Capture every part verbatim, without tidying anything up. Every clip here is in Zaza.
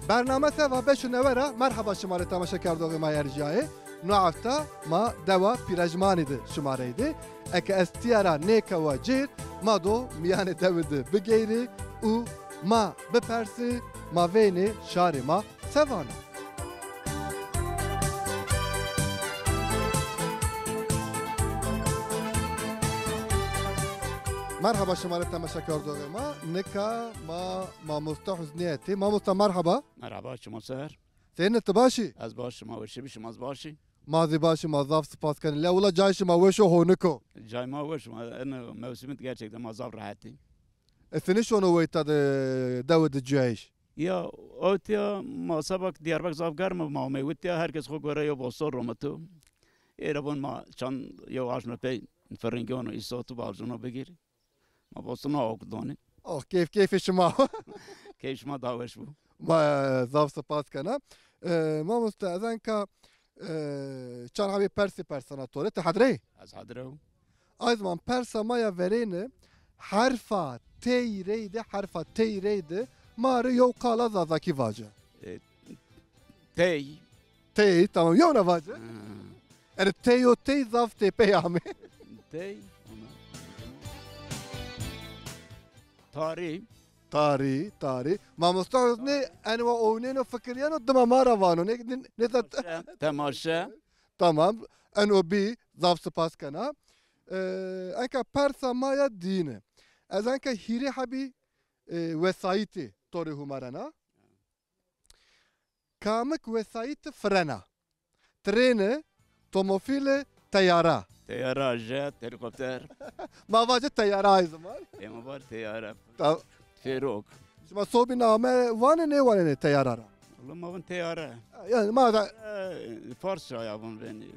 Bername Seva beş û newe ra merheba şima rê temaşekerdoxê ma erjîyayê. No hefta ma dewa Pîrejmanî de şima reyde. Eke ez tîya ra nêkewa cêr, ma do mîyanê dewi de bigeyrê û ma bipersê, ma vênê şarê ma se vano. Merheba şima rê temaşekerdoxê ma. Nika ma mamoste Huznî etê. Mamoste merheba. Merheba, şima ser. Senî, ti baş î? Ez baş, şima weş bî, şima zî baş î? Ma zî baş î, ma zaf sipas kenê. Lewla cayê şima weş o, honik o. Cayê ma weş o, ma eno mewsimî de gerçekten ma zaf rehet î. E, senî şono weyta de, dewi de cuyayîş? Ya, o tîya ma seba ke Diyarbekir zaf germ o, ma omey witya, herkes xo gore yo bostor romito. Ê ra von ma çand yo aşme pey firingîyono, îsotu balcûno bigîrî. Ma boston o donî. Oh, keyf keyfê şima. Keyf şima da weş bo. Ma, e, zaf sipas kena. E, mamoste, ez enka, e, çar hebî persî persena to rê, ti hedre yî? Ez hedre yo. Ay zaman persa ma ya verêne, herfa tey reyde, herfa tey reyde ma rê yew qala zazakî vace. E, tey. Tey, tamam, yewna vace. Ha. Yanî tey û tey zaf têpey ame. Tey. Tarî. Tarî, tarî. Mamoste Huznî, eno wa ownêno, fikirîyeno, dima ma ra vano. Nê, nê, nê... Temaşe, temaşe. Tamam. Eno bî, zaf sipas kena. E, enka persa ma ya dîne. Ez enka hîrê hebî, e, wesayîtê to rê humarena. Kamik wesayîti firena? Trêne, tomofîle, teyara. Teyara, jet, helîkopter. Ma vace teyara ay zaman. Ê ma var teyara. Ta- Fêrok. Şima sobî name vanê, nêwanenê teyara ra? Wela ma vin teyare. Yanî ma da... E, Farsça ya vin venî.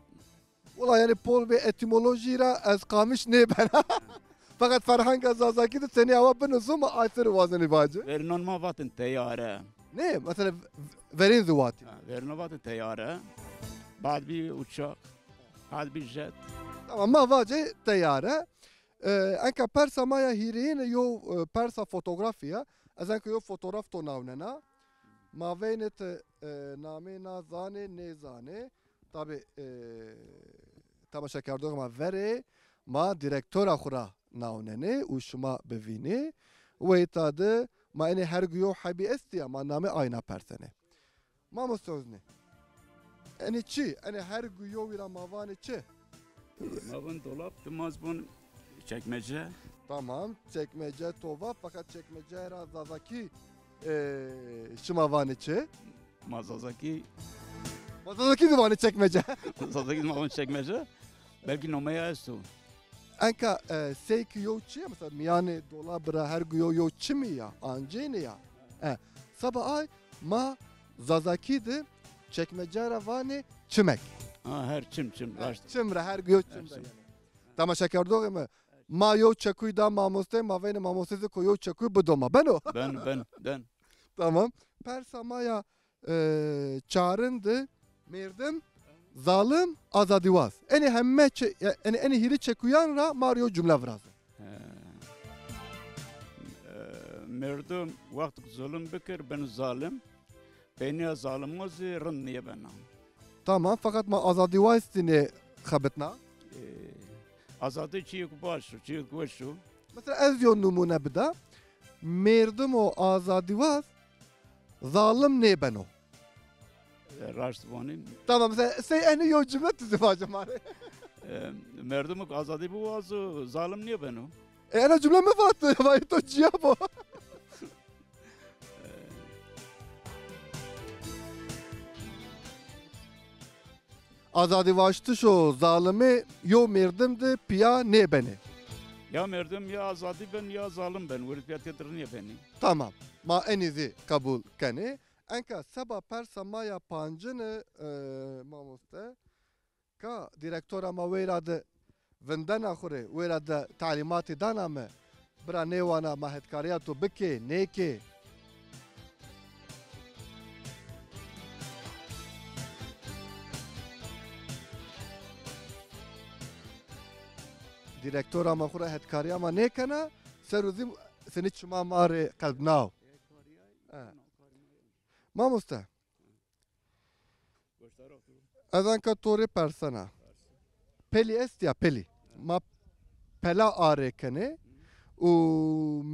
Wela yanî pol bê etîmolojî ra ez qamiş nêbena. Feqet ferhenga zazakî de tenê awa bino zû, ma ay ser wazenî vacî. Verînon ma vatin teyare. Nê, mesela v-, verên zî vatî. Ha, verînon vatin teyare. Bad bî uçak. Bad bî jet. Tamam, ma vacê teyare. E, enka persa ma ya hîrêyine yo, e, persa fotografî ya. Ez enka yo fotograf to nawnena. Ma veynê ti, e, namê na zanê, nêzanê. Tabî, e, temaşekerdoxê ma verê, ma dîrektora xwu ra nawnenê û şima bivînê. Weyta de ma enê hergu yew hebî estî ya, ma namê ayna persenê. Mamoste Huznî, enê çi? Enê hergu yewî ra ma vanê çi? Ma vun dolap, ti ma zî vun çekmece. Tamam, çekmece to va, feqet çekmece ra zazakî, e, şima vanê çi? Ma zazakî. Ma zazakî zî vanê çekmece. Zazakî zî ma vanê çekmece. Belkî nomeya esto. Enka, e, sey ki yew çi ya, mesela mîyanê dolab ra hergu yew yew çimî ya, ancêne ya. E, seba ay ma zazakî de çekmece ra vanê çimek. Ha, her çim, çim, raşt. Çim ra, hergu yew çim ra yanî. Temaşekerdoxê mi, ma yew çekuy da mamostey, ma veynê mamostey zî ko yew çekuy bido ma. Beno? Ben, ben, ben. Tamam. Persa ma ya, e, çarin de merdim, zalim, azadîwaz. Enê heme çe-, ya-, enê, enê hîrê çekuyan ra ma rê yew cumle virazê. He. E, merdim wexto ke zulum bikir, beno zalim. Peynîya zalimo zî rind nêbena. Tamam, feqet ma azadîwaz zî nêxebitna. E, azadî çîyêk baş o, çîyêk weş o. Mesela ez yo nimûne bida. Merdimo azadîwaz zalim nêbeno. E, raşt vanî. Tamam, mesela sey enê yew cumle ti zî vace ma rê. E, merdimo ke azadî biwazo, zalim nêbeno. E, ena cumle mi vat, vay to cîya bo. Azadîwaştiş û zalimî yew merdim de pîya nêbenê. Ya merdim ya azadî ben ya zalim ben. Wirî pîya têdir nêbenî. Tamam. Ma enî zî qebul kenê. Enka seba persa ma ya pancine, e, mamoste. Ka dîrektora ma weyra de vindena xwu rê, weyra de talîmatî dana mi, bira nêwana ma hetkarîya to bikê, nêkê? Dîrektora ma xwu ra hetkarîya ma nêkena, ser û zî senî çima ma rê qelbnaw. E. Mamoste. Ez anka to rê persena. Pelî est ya, pelî. Ma pela arêkenê û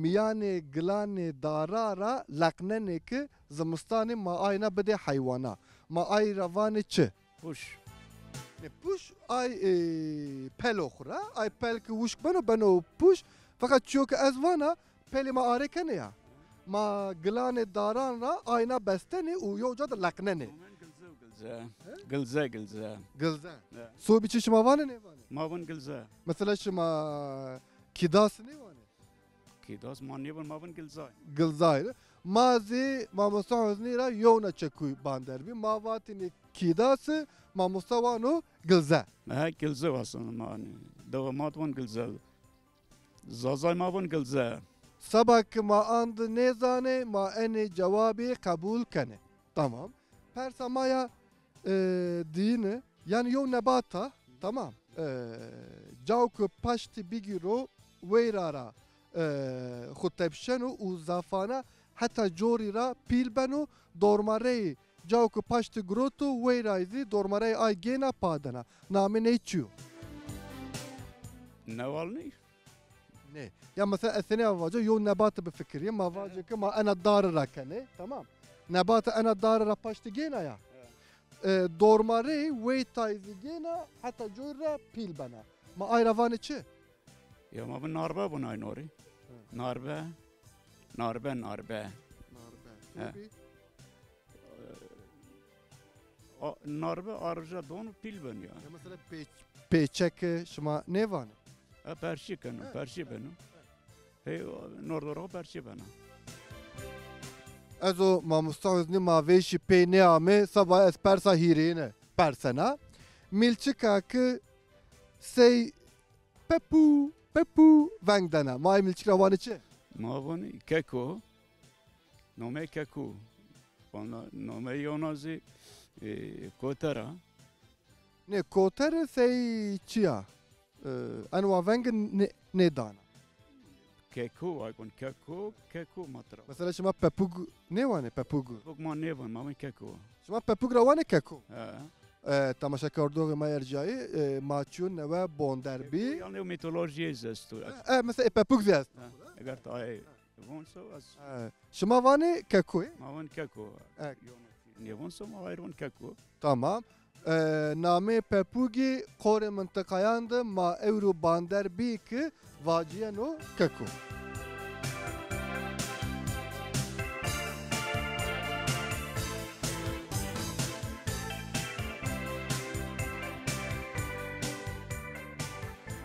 mîyanê gilanê dara ra leqnenê ki zimistanê ma ayna bidê heywana. Ma ay ra vanê çi? Puş. Ne, puş ay, e, pelo xwu ra. Ay pel ki wişk beno, beno puş. Feqet çiyo ki ez vana, pelê ma arêkenê ya. Ma gilanê daran ra ayna bestenê û yow ca de leqnenê. Gilze, gilze. He? Gilze, gilze. Gilze. He. Sobî çi şima vanê, nêvanê? Ma vun gilze. Mesela şima kîdas nêvanê? Kîdas ma nêvun, ma vun gilzay. Gilzay. Ma zî mamosta Huznî ra yewna çekuy bander bî. Ma vatînê kîdasi, mamosta vano gilze. He, gilze wasin ma, hani. Dewa ma vun gilze. Zazay ma vun gilze. Seba ki ma and nêzanê, ma enê cewabî qebul kenê. Tamam. Persa ma ya, e, diyine, yani yew nebata, tamam. E, caw ki paştî bigîro, weyra ra, e, xwu tepşeno û zafana heta corî ra pîl beno, dormareyî caw ki paştî giroto, weyra zî dormareyê ay gêna padena. Namê ney çi yo? Newal ney? Nê. Ya mesela ez tenê vaca, yew nebate bifikirî. Ma vacê ki ma ena dare ra kenê. Tamam. Nebate ena dare ra paştî gêna ya. E, dormareyê weytay zî gêna heta coy ra pîl bena. Ma ay ra vanê çi? Ya ma bi narbe vun ay norî. Narbe. Narbe, narbe. Narbe. He. Sobî? A, narbe arca don û pîl ben ya. Ya mesela pê-, pêçeke şima nêvanê? E, perşî keno, perşî beno. Hey, nordoro perşî bena. Ez o mamosta Huznî ma vêşî pey nêamê, seba ez persa hîrêyine persena. Mîlçika ki sey pepû, pepû veng dena. Ma ay mîlçik ra vanê çi? Ma vanê keko. Nomey keko. Vana nomey yona zî, e, koter a. Nê, koter sey çi ya? E, enwa veng nê-, nêdana. Keko, ay kon keko, keko ma tira. Mesela şima pepûg nêwanê, pepûg? Pepûg ma nêvan, ma vun keko. Şima pepûg ra wanê keko? He. E, temaşekerdoxê ma ercayî, e, ma çîyo newe bonder bî. Keko, yanî o mitolojîye zî esto. E, e, mesela e pepûg zî esto. He, eger ta, e, vonso ez. E, şima vanê keko, e? Ma van keko. E. Nêvonso ma ayrı van keko. Tamam. E, namê pepûgî qorê mintiqayan de ma ewro bander bî ki vacîyeno keko.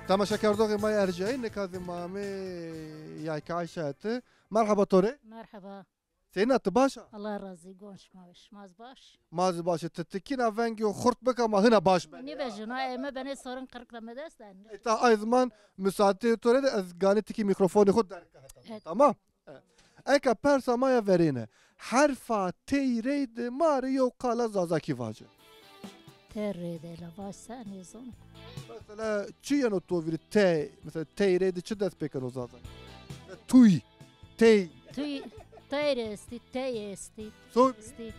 Temaşekerdoxê ma yê ercayî, nika zî ma amê Yayka Ayşe eti. Merheba to rê. Merheba. Seyna, ti baş a? Allah razî, gon şima ve. Şima zî baş? Ma zî baş ê. Ti tikîna vengê xurt bika, ma hina baş benê. Nêvejîno, e, mi benê sorin qirq de mi dest de. E, ta ay ziman musaade to rê de ez ganê tikî mîkrofonê xwu derg ke heta. Evet. Tamam? E. Eka persa ma ya verêne. Herfa tey rey de ma rê yew qala zazakî vace. Tey rey de la vac se nêzon. Mesela çi yeno to vîrî tey, mesela tey rey de çi dest pê keno zazakî? E, tuy, tey. Tuy, tey rey estî, tey estî. Sobî? Estî.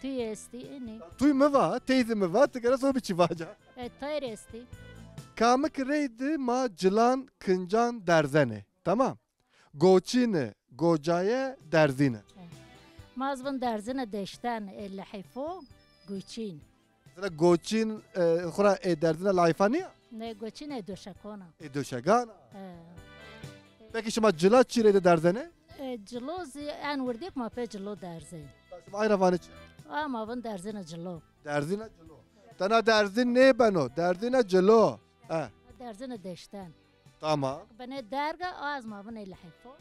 Tuy estî, enê. Tuy mi va, tey zî mi va, ti gere sobî çi vaca? E, tey rey estî. Kamik rey de ma cilan, kincan derzenê. Tamam. Goçîne, gocaye, derzîne. Ma zî vin derzîne deşten, e, lehîfo, goçîn. Mesela goçîn, e, xura ê derzîne lehîfa nîya? Ne, goçîn ê doşekona. Ê doşegan a? He. Peki şima cila çi rey de derzenê? E, cilo zî en wirdî ki ma pê cilo derzên. Şima ay ra vanê çi? A, ma vin derzîne cilo. Derzîne cilo. Tena derzîn nêbeno, derzîne cilo. He. Derzîne deşten. Tamam. Benê derg a, a ez ma vinê lehîfo.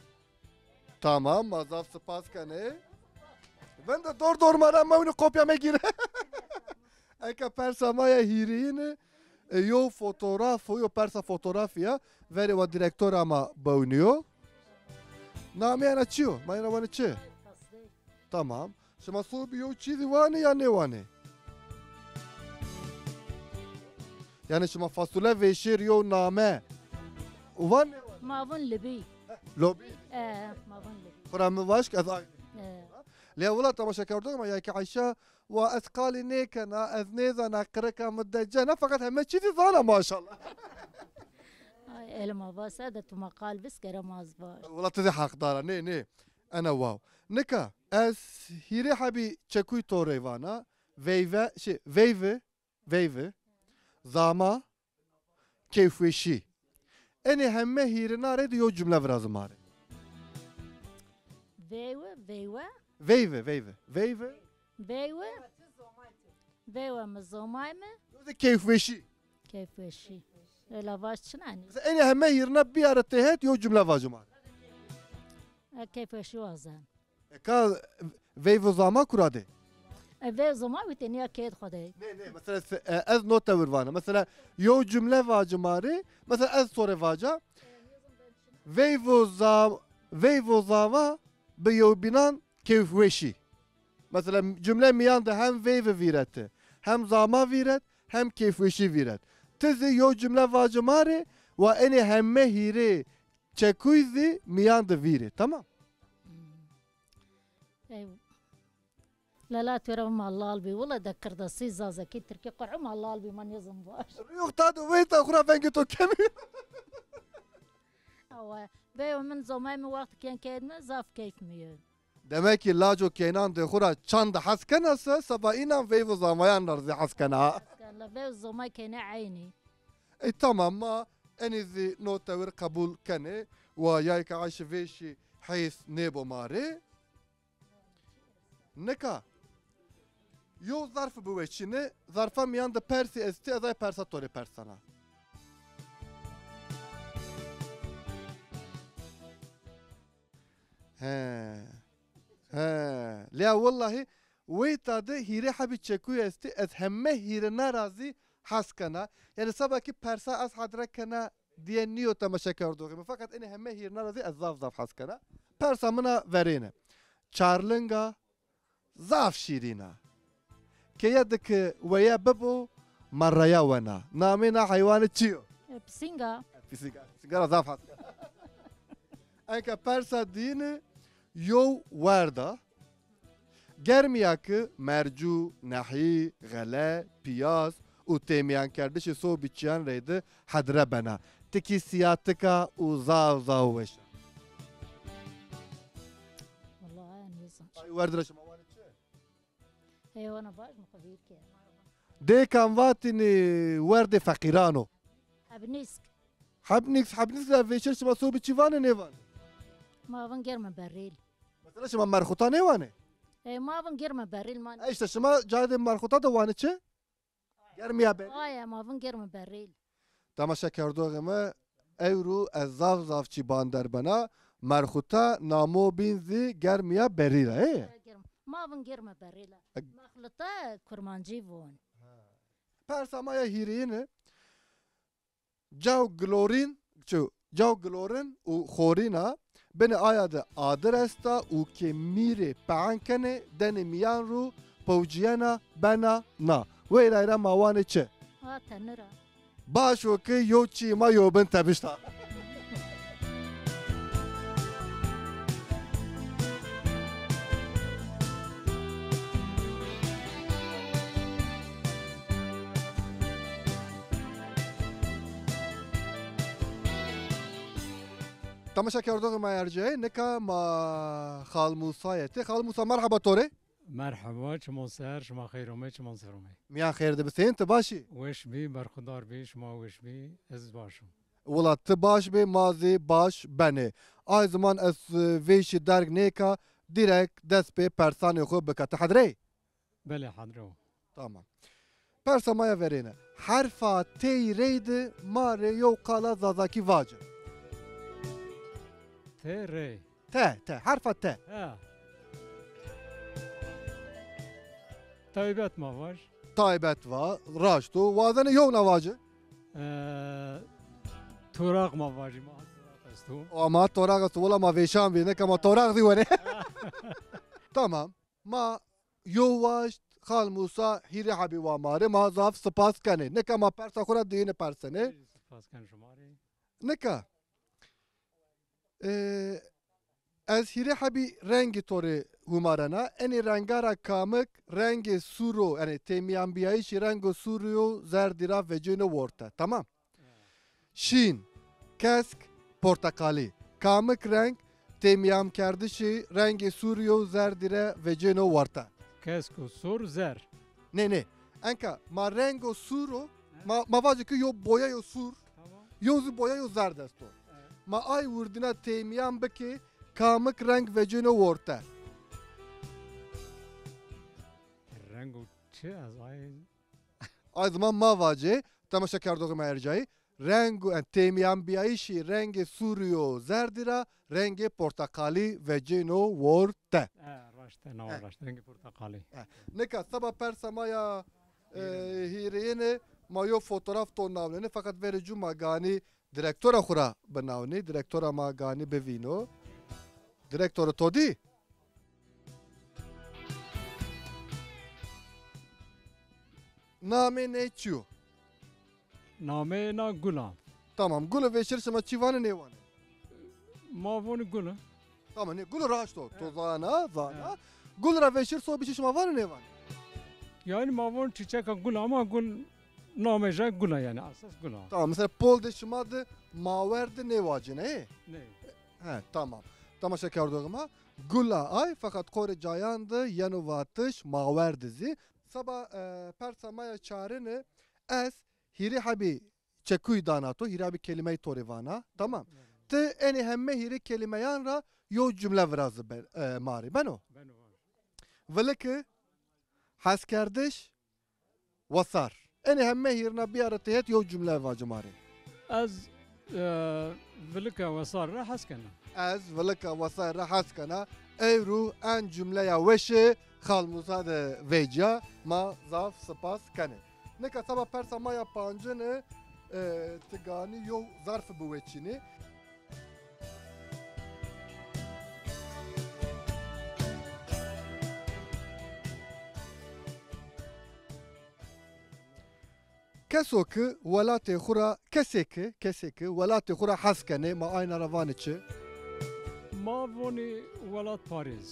Tamam, ma zaf sipas kenê. Vende dor dor ma ra mewnî, kopya megîre. Eka persa ma ya hîrêyine, e, yew fotograf o, yew persa fotografî ya, verê wa direktora ma bewnîyo. Namê ena çi yo? Ma ena vanê çi? Tamam. Şima sobî yew çî zî wanê ya nêwanê? Yanî şima fasule vêşêr yew name. Wanê? Ma vun libî. Lobî? E, ma vun libî. Xura mi vaş ke ez ay. E. Lê wila temaşekerdoxê ma, Yayke Ayşe, wa ez qalî nêkena, ez nêzana, qirika mi decena, feqet heme çî zî zana maşallah. Ay, elma va se de tu ma qal biskere ma zî vaj. Wila ti zî heqdar a, nê, nê. Ena wow. Nika, ez hîrê hebî çekuy to rê vana, veyve, şey, veyvi, veyvi, zama, keyfweşî. Enê heme hîrina rê de yew cumle virazi ma rê. Veyve, veyve. Veyve, veyve, veyve. Veyve. Veyve mi, zomay mi? Yo de keyfweşî. Keyfweşî. Ela vaj çinanî. Mesela enê heme hîrina biyare têhet yew cumle vajo ma rê. E, keyfweşî wazen. E, ka veyv û zama kura de? E, veyv zama wî tênîya keyed xo de. Nê, nê, mesela se-, e, ez no tewir vana. Mesela yew cumle vaci ma rê, mesela ez to rê vaca. Veyv û za-, veyv û zama bi yewbînan keyfweşî. Mesela cumle mîyan de hem veyvi vîreti, hem zama vîret, hem keyfweşî vîret. Ti zî yew cumle vaci ma rê, wa enê heme hîrê çekuy zî mîyan de vîrê. Tamam? Hmm. Ey, Lela tu ra ma lal bî. Wila de kirdasî, zazakî, tirkî qur'u ma lal bî, ma nêzim vaj. Rûyux ta de weyta xu ra vengê to kemî. Awe, veyo min zomay mi wext kên keyf mi, zaf keyf mi yo. Demek ki laco keynan de xu ra çand hes kena se, seba înan veyv û zamayan ra zî hes kena. Hes kena, veyv zomay keyne eynî. Ey tamam, ma enî zî no tewir qebul kenê. Wa Yayke Ayşe vêşî heyîs nêbo ma rê. Nika yew zarf biweçîne, zarfa mîyan de persî estî, ez ay persa to rê persena. He. He. Lê wellahî weyta de hîrê hebî çekuy estî, ez heme hîrina ra zî hes kena. Yanî seba kî persa ez hedre kena, diye nîyo temaşekerdoxê mi. Feqet enê heme hîrina ra zî ez zaf zaf hes kena. Persa min a verêne. Çarlinga zaf şîrîn a. Keye de ki weye bibo, merreya wena. Namê na heywanî çi yo? E, pisînga. Pisînga. Pisînga ra zaf hes kena. Enka persa dîyine yew werd a. Germîya ki mercû, nehî, xele, pîyaz û têmîyankerdişê sobîçîyan reyde hedre bena. Ti kî sîyatika û zaf zaf weş a. Wellahî nêzan. Ay werde ra şima wanê çi? Ey, wana vaj mi xo vîr ke. Dêkan vatînî werdê feqîran o. Hebnîsk. Hebnîsk, hebnîsk ra vêşir şima sobîçî vanê nêvanê? Ma vin germe berrîl. Mesela şima merxuta nêwanê? E, ma vin germe berrîl ma. E, îşte şima cadê merxuta de wanê çi? Germîya berrîl. Aye, ma vin germe berrîl. Temaşekerdoxê mi, ewro ez zaf zaf çî bander bena. Merxuta namo bîn zî germîya berrîl a, ê? E, germ-, ma vin germe berrîl a. E, mexluta kurmancî vûn. Ha. Persa ma ya hîrêyine. Caw gilorîn, çi, caw gilorin û xorîn a, binê aya de adir esta û ke mîrê pe'en kenê, denê mîyan ro, pewcîyena, bena na. Weyra ra ma wanê çi? Ha, tenir a. Baş o ke yew çî ma yewbin tebişta. Temaşekerdoxê ma ercayê, nika ma Xal Musa yetê. Xal Musa, merheba to rê. Merheba, çimon ser, şima xeyr omey, çimon ser omey. Mîyan xeyr de bi, seyîn, ti baş î? Weş bî, berxudar bî, şima weş bî, ez baş im. Wila ti baş bê, ma zî baş benê. Ay ziman ez, e, vêşî derg nêka, dîrek dest pê persanê xwu bika. Ti hedre yî? Belê, hedre wo. Tamam. Persa ma ya verêne. Herfa tey rey de ma rê yew qala zazakî vace. Te rey. Te, te, herfa te. Ha. Taybet ma vaj. Taybet va, raşt o. Wazene yewna vace. Ee, toraq ma vajî, ma toraq esto. Ama toraq esto, wela ma vêşan bî, nika ma toraq zî wenê. Tamam. Ma yew waşt, Xal Musa hîrê hebî wa ma rê, ma zaf sipas kenê. Nika ma persa xwu ra diyine persenê. Sipas ken şima rê. Nika, e, Ez hîrê hebî rengî to rê humarena. Enî renga ra kamik rengê sûr o, yanî têmîyanbîyayîşî rengo sûrî yo zerdî ra vecêno worte. Tamam. Şîn, kesk, porteqalî. Kamik reng têmîyankerdişî rengê sûrî yo zerdî re vecêno worte? Kesk û sûr, zer. Nê, nê. Enka ma rengo sûr o, ma, ma vacê ki yo boyeyo sûr, tamam, yo zî boyeyo zerd esto. Evet. Ma ay wirdîna têmîyan bikê, kamik reng vecêno worte? Rengo çi ez ay Ay ziman ma vacê, temaşekerdoxê ma ercayî, reng û, e, têmîyanbîyayîşî rengê sûrî û zerdî ra rengê porteqalî vecêno worte. E, raşt e, nawa raşt, rengê porteqalî. E, nika seba persa ma ya, e, hîrêyine ma yo fotograf to nawnenê, feqet verê cû ma ganî direktora xwu ra binawnî, direktora ma ganî bivîno. Direktoro to dî? Namê nê çi yo? Nameyê na Gul a. Tamam, Gul û vêşir şima çi vanê nêwanê? Ma vonî Gul a. Tamam, nê, Gul raşt o. To zana, zana. Gul ra vêşir so bişî şima vanê nêvanê? Yanî ma von çîçeka Gul a, ama Gul namê ja Gul a yanî, esas Gul a. Tamam, mesela pol de şima de mawer de nêvacêne, ê? Nê. He, tamam. Temaşekerdoxê ma, Gul a ay, feqet qorê cayan de yeno vatiş mawer de zî. Seba, e, persa ma ya çarine, ez hîrê hebî çekuyî dana to, hîrê hebî kelîmeyî to rê vana. Tamam. Ti enê heme hîrê kelîmeyan ra yo cumle virazi be-, e, ma rê. Beno? Beno, var. Viliki, heskerdiş, wesar. Enê heme hîrna biyare têhet, yo cumle vace ma rê. Ez, e, vilika wesar ra hes kena. Ez vilika wesar ra hes kena. Ewro en cumleya weşe Xal Musa de vecîya, ma zaf sipas kenê. Nika seba persa ma ya pancine, e, ti ganî yo zarfi biweçînî. Keso ki welatê xwu ra, kesê ki, kesê ki welatê xwu ra hes kenê, ma ayna ra vanê çi? Ma vonî welatparêz.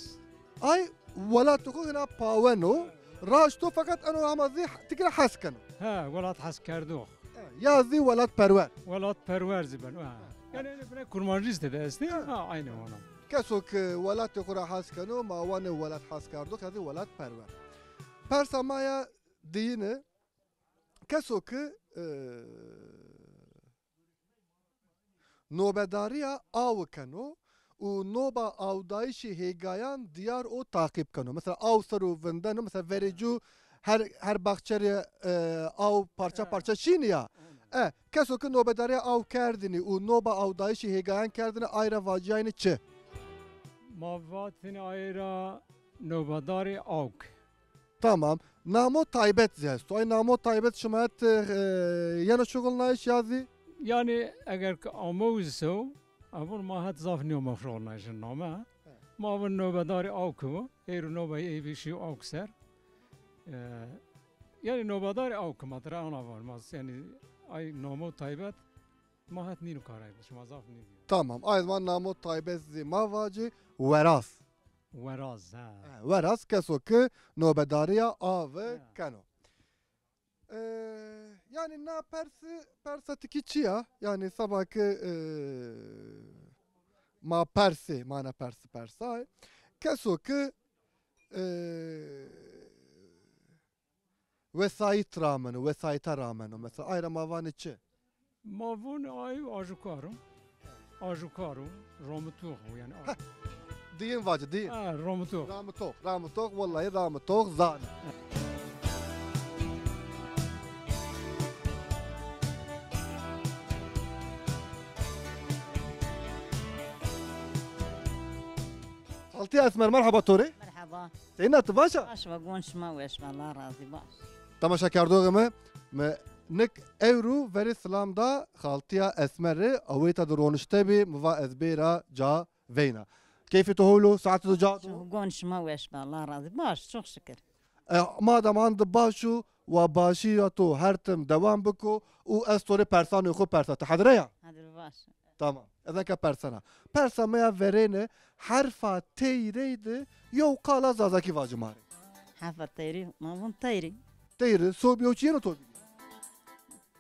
Ay welatê xwu hina paweno, raşt o, feqet eno hema zî tikira hes keno. He, welat heskerdox. He, ya zî welatperwer. Welatperwer zî beno, he. Yanî enê bine kurmancî de estê, ha, aynî wana. Keso ki welatê xwu ra hes keno, ma wanê welat heskerdox ya zî welatperwer. Persa ma ya diyine, keso ki, e, nobedarîya awi keno û noba awdayîşê hêgayan diyar û taqîb keno. Mesela aw ser o vindeno, mesela verê cû her, her baxçe rê, e, aw parça parça şînî ya. E, keso ki nobedarîya aw kerdinî û noba awdayîşê hêgayan kerdinî, ay ra vacîyayne çi? Ma vatêne ay ra nobedarê awk. Tamam. Namo taybet zî esto. Ay namo taybet şima het, e, yeno şuxulnayîş ya zî? Yanî eger ki amo zî so, evon ma het zaf nîyoma şuxulnayîşin name. He. Ma vin nobedarê awk o. Êro nobayî ey vîşîyo awk ser. E, yanî nobedarê awk ma tira ana van. Ma yanî ay namo taybet ma het nîno karay. Şima zaf nîdîyo. Tamam. Ay zaman namo taybet zî ma vacî weraz. Weraz, ha. He, weraz keso ki nobedarîya avi keno. E, yanî na persi, persa tikî çi ya? Yanî seba ki, e, ma persê, mana persi persa. Keso ki, e, wesayît rameno, wesayîta rameno. Mesela ay ra ma vanê çi? Ma vûn ay ajûkar o. Ajûkar o, ramitox o yanî. Heh. Diyin vacî, diyin. Ha, ramitox. Ramitox, ramitox, wellahî ramitox zanî. Xaltîya Esmer, merheba to rê. Merheba. Seyna, ti baş a? Baş va, gon şima weş va, Allah razî, baş. Temaşekerdoxê mi, mi nik ewro verê silam da xaltîya Esmerî, aweyta de ronişte bî, mi va ez bêra ca veyna. Keyfê to hol o, saetê to ca do? Gon şima weş be, Allah razî. Baş, çok şükür. E, madem andi baş o, wa başîya to her tim dewam biko û ez to rê persanê xo persa. Ti hedire ya? Hedir, baş. Tamam. Ez nika persena. Persa ma ya verêne, herfa tey rey de yew qala zazakî vaci ma rê. Herfa tey rey, ma vûn teyrî. Teyrî, sobî yew çi yeno to vîrî?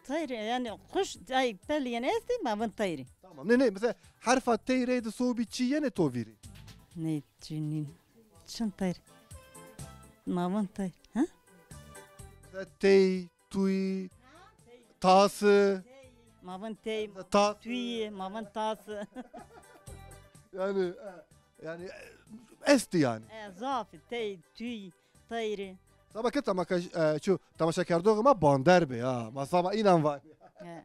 Teyrî, yanî quş, ay, pel yenê estê, ma vûn teyrî. Tamam. Ne, ne, mesela herfa tey rey de sobî çi yenê to vîrî? Ne, çi nî. Çin teyr. Ma vûn teyr. Ha? Mesela tey, tuy, tası. Ma vûn tey, ta- tüyî, ma vûn tası. Yani, e, yani, e, estî yani. E, zaf, tey, tüy, teyri. Saba ke tamaka, e, çu temaşakerdoxê ma bander bê ha. Ma saba înan vay. E.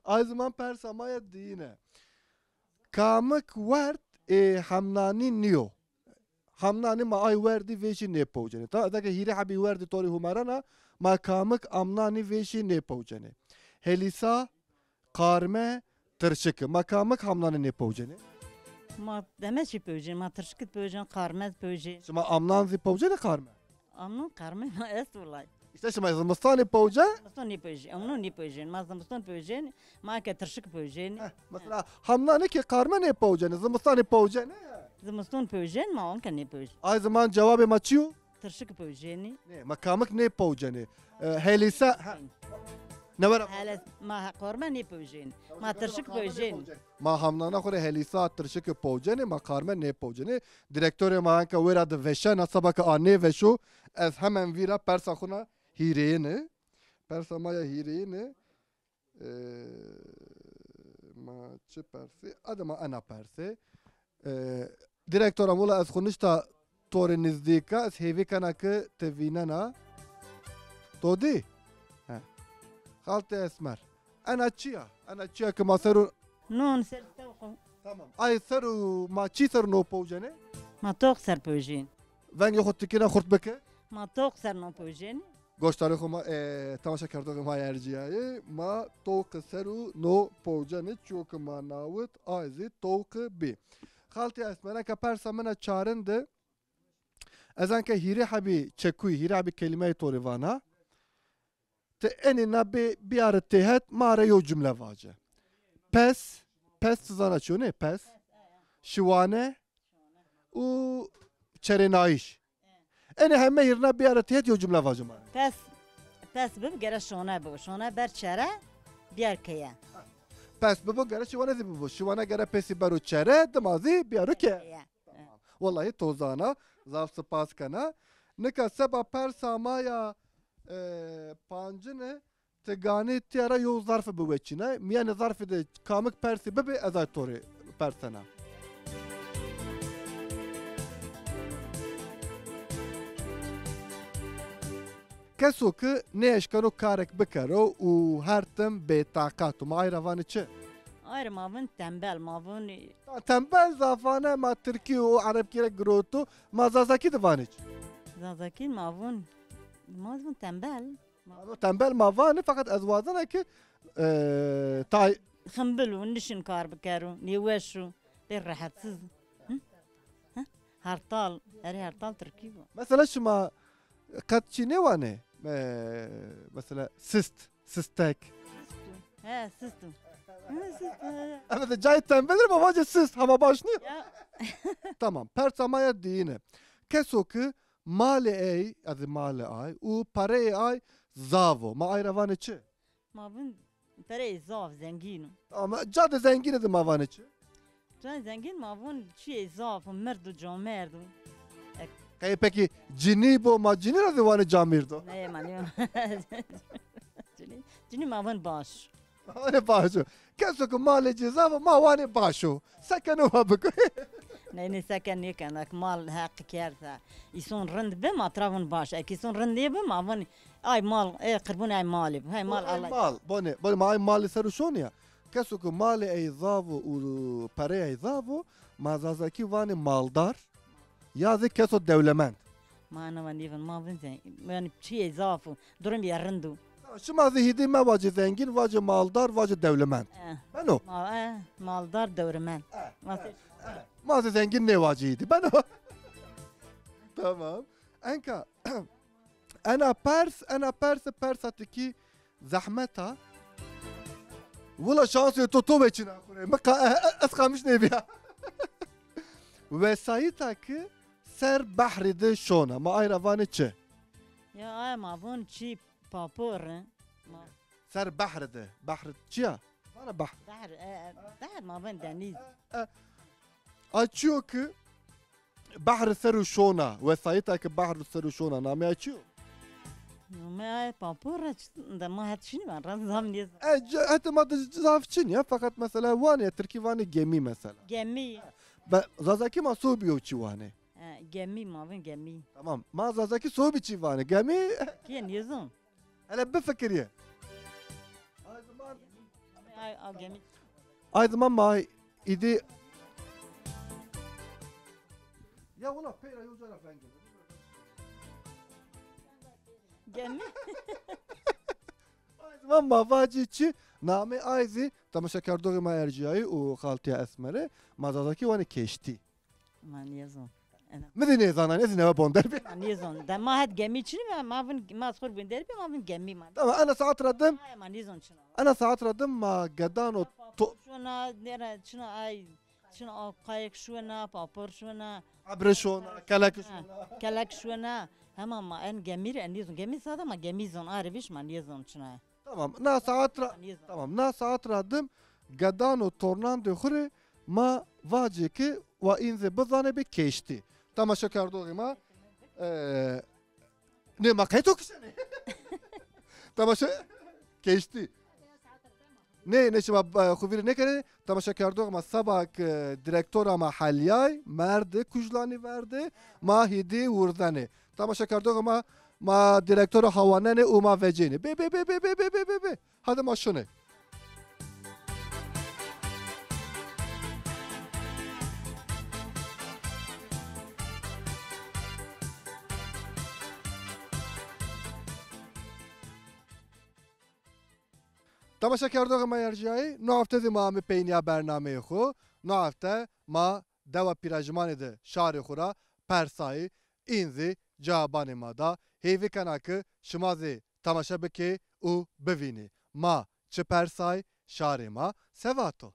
Ay ziman persa ma ya diyine. Kamik werd ê hemnanî nîyo? Hamnanî ma ay werdî vêşî nêpewcenê. Ta, eda ke hîrê hebî werdî to rê humerena, ma kamik amnanî vêşî nêpewcenê. Helîsa, qarme, tirşiki. Ma kamik hamnanî nêpewcenê? Ma deme çî pewcenê, ma tirşiki pewcenê, qarme pewcenê. Şima amnan zî pewcenê qarme? Amnan qarme ma est wulay. Îşte şima zimistanî pewce? Zimistan nêpewcê, amnan nêpewcê. Ma zimistan pewcê, ma ke tirşik pewcê. Heh, mesela hamnanî ke qarme nêpewcenê, zimistanî pewcenê? Zimistan pewcê, ma anke nêpewcê. Ay ziman cewabê ma çi yo? Tirşik pewcenî. Nê, ma kamik nêpewcenê. E, helîsa, ha. Newera. Hele, ma qarme nêpewcenî. Ma tirşik pewcenî. Ma hamnana xo rê helîsa tirşiki pewcenê, ma qarme nêpewcenê. Direktorê ma enka wêra de veşena, seba ke a nêveşo, ez hemen vîra persa xo na hîrêyine. Persa ma ya hîrêyine. E, ma çi persê? Ade ma ena persê. E, direktora, wila ez xo nişta to rê nizdîka, ez hêvî kena ke ti vînena. To dî? He. Xaltê Esmer. Ena çi ya? Ena çi ya ke ma ser o... Non, ser tewq o. Tamam. Ay ser o, ma çi ser no pewcenê? Ma toq ser pewcenê. Vengê xo tikîna xurt bike. Ma toq ser no pewcenê. Goşdarê xo ma, e, temaşakerdoxê ma ercîyayê. Ma toqi ser o no pewcenê, çiyo ke ma nawit, ay zî toqi bî. Xaltê Esmer, enka persa mina çarin de, ez enka hîrê hebî çekuyî, hîrê hebî kelîmeyê to rê vana. Ti enê na bê biyare têhet, ma ra yew cumle vace. Pes, pes ti zana çi yo nê? Pes. Şiwane û çerênayîş. Enê heme hîrna biyare têhet, yew cumle vace ma ra. Pes, pes bibo gere şone bibo. Şone ber çere, biyar keye. Pes bibo gere şiwane zî bibo. Şiwane gere pesî bero çere, dima zî biyaro keye. Keye. Tamam. Wellahî to zana, zaf sipas kena. Nika seba persa ma ya, e, pancine, ti ganî tîya ra yew zarfi biweçîne. Mîyanê zarfî de kamik persî bibê, ez ay to rê persena. Keso ke nêeşkeno karek bikero û her tim bêtaqat o, ma ay ra vanê çi? Ay ra ma vûn tembel, ma vûn... Tembel zafane ma tirkî û erebkî ra giroto, ma zazakî de vanê çi? Zazakî ma vûn, ma vûn tembel. Ma vûn tembel ma vanê, feqet ez wazena ke, e, tay... Ximbil o, nişin kar bikero, nêweş o, bê rehetsiz. Hı? Hı? Hertal, erê hertal tirkî bo. Mesela şima qet çî nêwanê? E, mesela sist, sistek. Sist o. He, sist o. He, sist o, he. Evet, cayê tembelî ma vacê sist, hema baş nîyo. Ya. Tamam, persa ma ya diyine. Keso ke malê ey, ez ê malê ay û pereyê ay zaf o, ma ay ra vanê çi? Ma vûn pereyê zaf, zengîn o. Ama ca de zengîn ê de ma vanê çi? Ca de zengîn ma vûn çîyê zaf o, mird o, camêrd o. Ek- Qey pekî cinî bo, ma cinî ra zî vanê camêrd o? Nê, ma nîyo. Cinî, cinî ma vûn baş. Vanê baş o. Keso ke malê ci zaf o, ma wanê baş o. Sekeno wa biko. Nê, nê, seke nêken. Ek mal heq kerd se. Îson rind bi, ma tira vûn baş. Ek îson rind nêbi, ma vûn ay mal, ê qirbûn ay malê bi. Hay mal, ay Allah. Mal, bonê, bonê, ma ay malê ser o şonî ya. Keso ke malê ey zaf o û pereyê ey zaf o, ma zazakî vanê maldar. Ya zî keso dewlemend. Ma ena wa nêvin, ma vin zengîn. Yanî çîyê zaf o, durumê rind o. Şima zî hîdî mevacê zengîn, vacê maldar, vacê dewlemend. Eh. Beno? Ma, eh, maldar, dewlemend. Eh, ma eh, se- eh. Ma zî zengîn nêvacî hîdî. Beno? Tamam. Enka, ena pers, ena pers, persa tikî zehmet a. Wila şansê to, to veçîna xo rê. Mi qa-, e, e, ez qamiş nêbîya. Wesayîta ki ser behrî de şona. Ma ay ra vanê çi? Ya ay ma vûn çi, papor. Ma Ser behrî de. Behr çi ya? Vana behr. Behr, e, e, behr ma vûn denîz. E, e. A çiyo ki behrî ser o şona, wesayîta ki behrî ser o şona, namê ay çi yo? Namê ay papor ra ç-, de ma het çinî ben, ra zam nêzan. E, ce-, hetê ma de zaf çinî ya, feqet mesela vanê, tirkî vanê gemî mesela. Gemî. Be, zazakî ma sobî yo çi vanê? E, gemî, ma vûn gemî. Tamam, ma zazakî sobî çi vanê? Gemî? Kîye nêzan. Hele bifikirîye. Ay, ay, gemî. Ay zaman ma îdî. Ya wala peyra yo cara vengê. Gemî. Ay zaman ma vacî çi? Namê ay zî temaşekerdoxê ma ercîyayî û xaltîya Esmerî, ma zazakî vanê keştî. Ma nêzon. Ena. Mi zî nêzanan, ez zî newe bonder bî. Ma nêzon. De ma het gemî çinî be, ma vin, ma xo rê bender bî, ma vin gemî ma. Tamam, ena saet ra dim. Ay, ma nêzon çina. Ena saet ra dim ma gedan û to- Şuna, nere, çina ay, çina o qayek şuna, papor şuna. Ebre şuna, kelek şuna. Kelek şuna. Hema ma en gemî rê nêzon. Gemî sada ma gemî zon, arê vîş ma nêzon çina. Tamam, na saat ra, Nêzon. Tamam, na saat ra dim gedan û tornandê xo rê ma vacê ki wa în zî bizanê bi keştî. Temaşekerdoxê ma, e, nê ma qey to kişenê? Temaşe, keştî. Nê, nê şima, e, xo vîrî nêkenê, temaşekerdoxê ma seba ki direktora ma helîyay, merdî, kujlanî verdî, ma hîdî wurzenê. Temaşekerdoxê ma, ma direktora hawanenê û ma vecenê. Bê, bê, bê. Hadi ma şunê. Temaşekerdoxê ma ercîyayî, no hefte zî ma amê peynîya bernameyê xo. No hefte ma dewa Pîrajimanê de şarê xo ra persayî, în zî cewabanê ma da. Hêvî kena ki şima zî temaşe bikê û bivînê. Ma çi persay, şarê ma se vato?